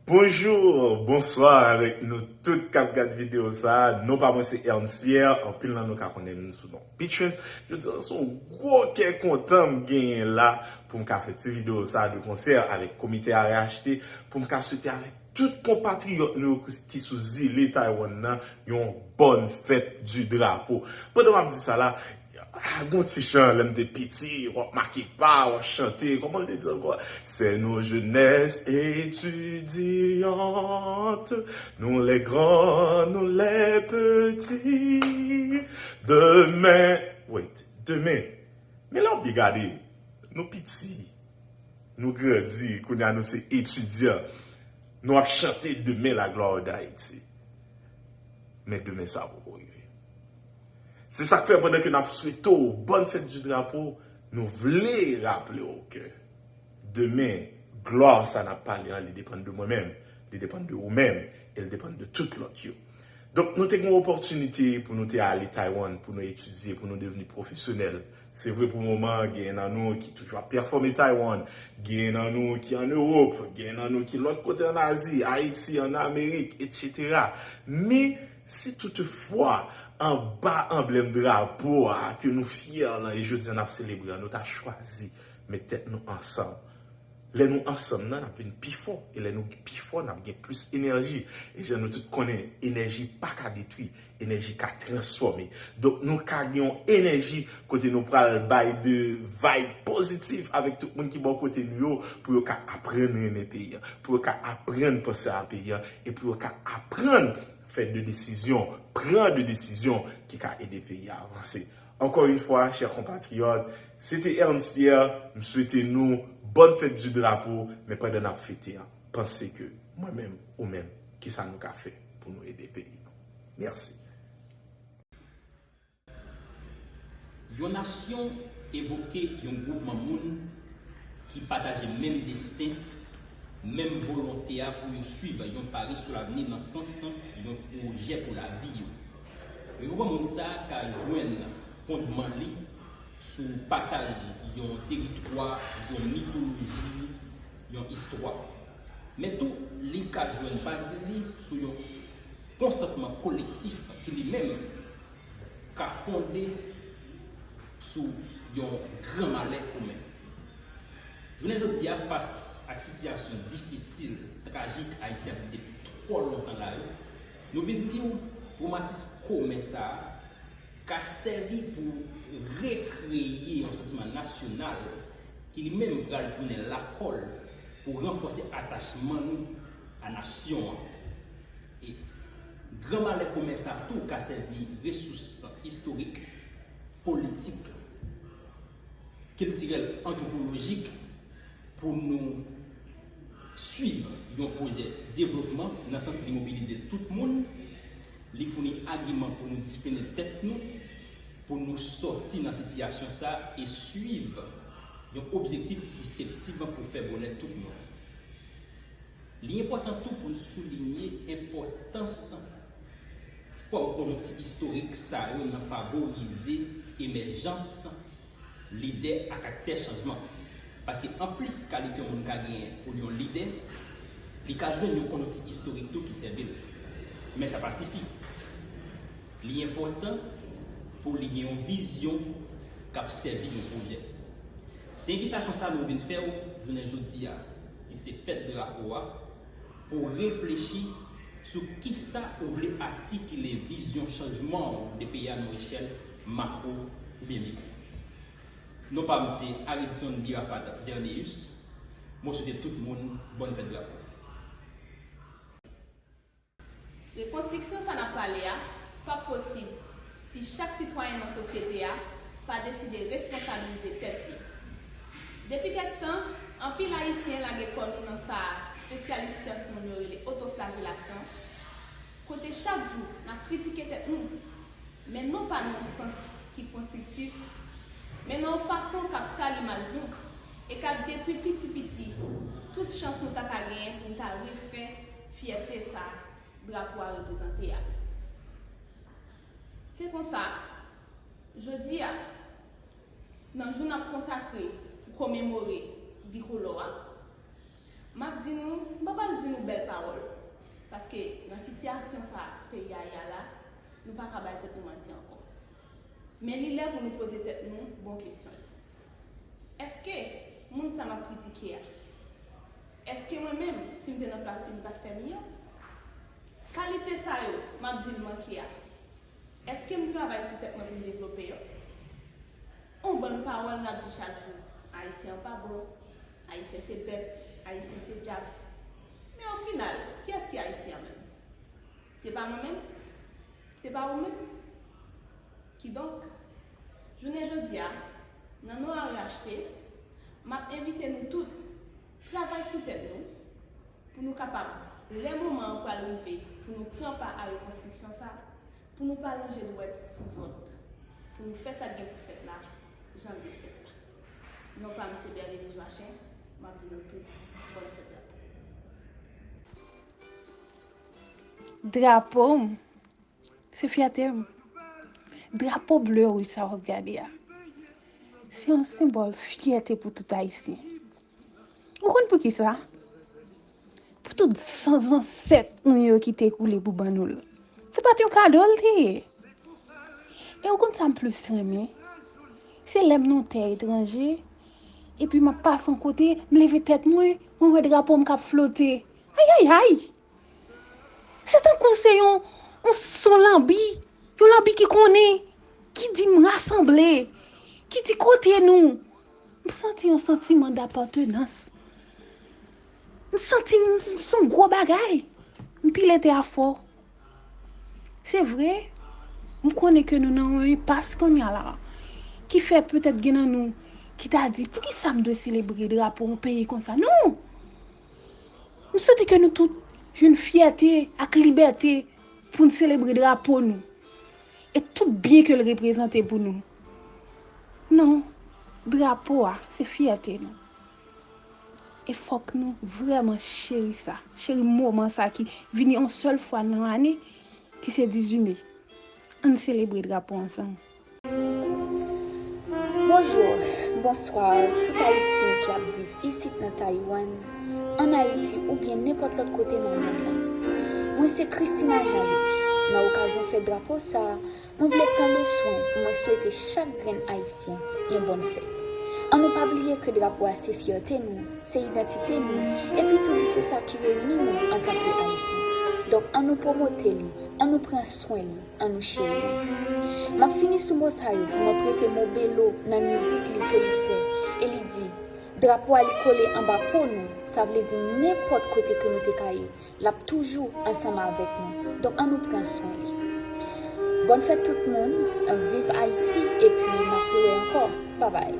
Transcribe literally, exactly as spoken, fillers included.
Bonjou, bonswa avèk nou tout k ap gad videyo sa a. Non pa mwen se Ernst Pierre, anpil nan nou ka konnen m sou non P-Trans. Jodi a se yon gwo kè kontan m genyen la pou m ka fè ti videyo sa a de konsè avèk komite A R H T, pou m ka swete avèk tout konpatriyòt nou yo ki sou zile Taiwan nan yon bòn fèt di drapo. Pandan m ap di sa la, ah, gon ti chan lè m te piti, w ap make pa, w ap chante, kòman l te di ankò? C'est nos jeunesses étudiantes, nous les grands, nous les petits. Demain, wait, demain. Men lè w byen gade, nou piti, nou grandi, kounye a nou se etidyan. Nou ap chante demain la gloire d'Haïti. Men demen sa poko rive. Se sa k fè pandan ke n ap swete w bòn fèt di drapo, nou vle raple w ke demen, glwa sa n ap pale an, li depann de mwen menm, li depann de ou menm, e li depann de tout lòt yo. Donk, nou te gen yon opòtinite pou nou te ale Taiwan, pou nou etidye, pou nou devni pwofesyonèl. Se vre pou moman, gen nan nou ki toujou ap pèfòme Taiwan, gen nan nou ki an Ewòp, gen nan nou ki lòt kote an Azi, Ayiti, an Amerik, etsetera. Men, si toutefwa, anba anblèm drapo a, ke nou fyè lan, e jodi a n ap selebre an, nou ta chwazi met tèt nou ansanm. Lè nou ansanm nan, n ap vin pi fò. E lè nou pi fò, n ap gen plis enèji. E jan nou tout konnen, enèji pa ka detwi, enèji ka transfòme. Donk, nou ka gen yon enèji kote nou pral bay de vibe pozitif avèk tout moun ki bò kote nou yo, pou yo ka aprann renmen peyi a, pou yo ka aprann panse a peyi a, e pou yo ka aprann fè de desizyon, pran de desizyon ki ka ede peyi a avanse. Encore une fois, chers compatriotes, se te Ernst Pierre, m swete nou bòn fèt di drapo, men pandan n ap fete a, panse ke mwen menm, ou menm, kisa nou ka fè pou nou ede peyi nou. Mèsi. Yon nasyon evoke yon gwoupman moun ki pataje menm desten, menm volonte a pou yo swiv yon pari sou lavni nan sans yon pwojè pou lavi yo. Yon gwoupman moun sa a ka jwenn fondman li sou pataj yon teritwa, yon mitoloji, yon istwa. Men tou, li ka jwenn baz li sou yon konsantman kolektif ki li menm ka fonde sou yon gran malè komen. Jounen jodi a, fas ak sitiyasyon difisil, trajik Ayiti ap viv depi twò lontan la yo, nou vin di w twomatis komen sa a ka sèvi pou rekreye yon santiman nasyonal ki li menm pral tounen lakòl pou ranfòse atachman nou a nasyon an. E gran malè komen sa tou ka sèvi resous istorik, politik, kiltirèl, antwopolojik pou nou swiv yon pwojè devlopman nan sans li mobilize tout moun, li founi agiman pou nou difene tèt nou, pou nou sòti nan sitiyasyon sa e swiv yon objektif ki septiv pou fè bonè tout moun. Li enpòtan tou pou n soulinye enpòtans fòm konjonkti istorik sa yo nan favorize emèjans lidè ak aktè chanjman. Paske anplis kalite yon moun ka genyen pou l yon lidè, li ka jwenn yon konjonkti istorik tou ki sèvi l. Men sa pa sifi. Li enpòtan pou li gen yon vizyon k ap sèvi yon pwojè. Se envitasyon sa nou vin fè w jounen jodi a, ki se fèt drapo a, pou w reflechi sou kisa ou vle atikile vizyon chanjman w de peyi a nan yon echèl makwo oubyen mikwo. Non pa m se Aridson Birapat Verneus. Mwen swete tout moun bòn fèt drapo. Rekonstriksyon sa n ap pale a p ap posib si chak sitwayen nan sosyete a pa deside responsabilize tèt li. Depi kèk tan, anpil Ayisyen lage kò nou nan sa a espesyalis syans moun yo rele otoflajelasyon, kote chak jou n ap kritike tèt nou, men non pa nan yon sans ki konstriktif, men nan yon fason k ap sal imaj nou e k ap detwi piti piti tout chans nou ta ka genyen pou n ta refè fyète sa drapo a reprezante a. Se konsa, jodi a, nan jou n ap konsakre pou komemore bikolò a, M ap di nou, m pa pral di nou bèl pawòl, paske nan sitiyasyon sa peyi a ye a la, nou pa ka bay tèt nou manti ankò. Men li lè pou nou poze tèt nou bon kesyon yo. Èske moun sa m ap kritike a, èske mwen menm, si m te nan plas li, m t ap fè miyò? Kalite sa yo, m ap di l manke a, èske m travay sou tèt mwen pou m devlope yo? On bann pawòl n ap di chak jou, Ayisyen an pa bon, Ayisyen se bèt, Ayisyen se dyab. Men o final, kiyès ki Ayisyen an menm? Se pa mwen menm? Se pa ou menm? Kidonk, jounen jodi a, nan non a R H T, m ap envite nou tout travay sou tèt nou, pou nou kapab, lè moman an pral rive pou nou pran pa a rekonstriksyon sa, pou nou pa lonje dwèt sou zòt, pou nou fè sa k gen pou fèt la, jan l dwe fèt la. Non pa m se Berlenie Joachim, m ap di nou tout, bòn fèt drapo. Drapo m, se fyète m. Drapo ble wouj sa w ap gade a, se yon senbòl fyète pou tout Ayisyen. Ou konn poukisa? Pou tout san zansèt nou yo ki te koule pou ban nou l. Se pa t yon kado l te ye. E ou konn sa m plis renmen? Se lè m nan yon tè etranje, epi m ap pase yon kote, m leve tèt mwen, mwen wè drapo m k ap flote. Ayayay! Se tankou se yon, yon son lanbi, yon lanbi ki konnen, ki di m rasanble, ki di kote nou. M santi yon santiman dapatenans. M santi m se yon gwo bagay. M pile tè a fò. Se vre, m konnen ke nou nan yon enpas kounye a la, ki fè petèt gen nan nou ki ta di, poukisa m dwe selebre drapo yon peyi konsa? Non! M swete ke nou tout jwenn fyète ak libète pou n selebre drapo nou e tout byen ke l reprezante pou nou. Non, drapo a se fyète nou. E fòk nou vrèman cheri sa, cheri moman sa ki vini yon sèl fwa nan lane, ki se dizuit me. Ann selebre drapo ansanm. Bonjou, bonswa tout Ayisyen ki ap viv isit nan Taiwan, ann Ayiti oubyen nenpòt lòt kote nan mond lan. Mwen se Christina Jean Louis. Nan okazyon fèt drapo sa a, mwen vle pran le swen pou mwen swete chak grenn Ayisyen yon bòn fèt. Ann nou pa bliye ke drapo a se fyète nou, se idantite nou, epi tou li se sa ki reyini nou antanke Ayisyen. Donk ann nou pwomote li, ann nou pran swen li. Ann nou cheri li. M ap fini sou mo sa yo pou mwen prete mo Belo nan mizik li ke li fè e li di, drapo a li kole anba po nou, sa vle di nenpòt kote ke nou te ka ye, l ap toujou ansanm avèk nou. Donk ann nou pran swen li. Bòn fèt tout moun, viv Ayiti epi n ap rewè ankò. Babay.